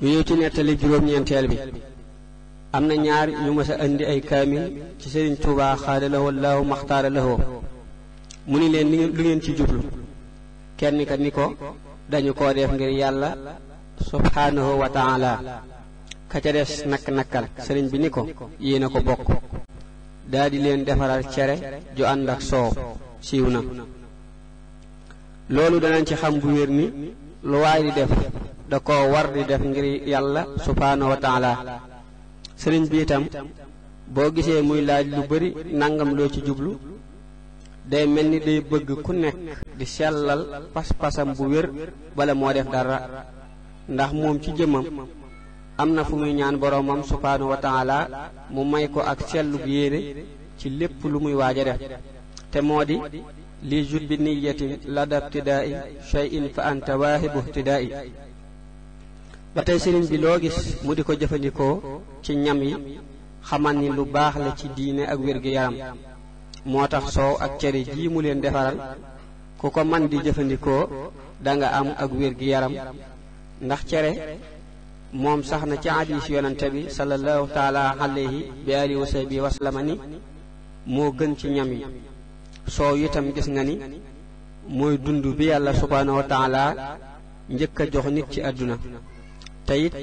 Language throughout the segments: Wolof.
ñu ñëw ci nettali juróom-ñeenteel bi. am na ñaar ñu mës a indi ay kaamil ci Sëriñ Tuubaa xaadalawoo laahu maxtaara lahoo mu ni leen lu ngeen ci jublu. kenn ka ni ko dañu koo def ngir yàlla subhaanahu wa taala. ka ca des nakk-nakkal sëriñ bi ni ko yéena ko bokk. daa di leen defaral cere ju ànd ak soow siiw na. loolu danañ ci xam bu wér ni lu waay di def da koo war di def ngir yàlla subhaanahu wa taala. sëriñ bi itam boo gisee muy laaj lu bari nangam loo ci jublu day mel ni day bëgg ku nekk di sellal pas-pasam bu wér bala moo def dara, ndax moom ci jëmmam am na fu muy ñaan boroomam subhaanahu wa taala mu may ko ak sellug yéene ci lépp lu muy waaj a def, te moo di li jut bi niyatin lada ibtidaai shay'in fa anta waahibu ibtidaai. ba tey sëriñ bi loo gis mu di ko jëfandikoo ci ñam yi xamal ni lu baax la ci diine ak wér-gi-yaram. moo tax soow ak cere ji mu leen defaral ku ko man di jëfandikoo danga am ak wér-gi-yaram, ndax cere moom sax na ci hadiis yonante bi sallallahu taala alayhi bi alihi wa sahbihi wa sallama ni moo gën ci ñam yi. soow itam gis nga ni mooy dund bi yàlla subhaanahu wa taala njëkk a jox nit ci àdduna, te it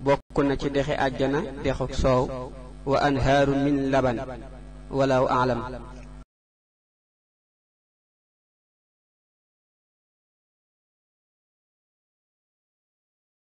bokk na ci dexi àjjana dexuk soow wa anhaaru min laban walaahu a'lam.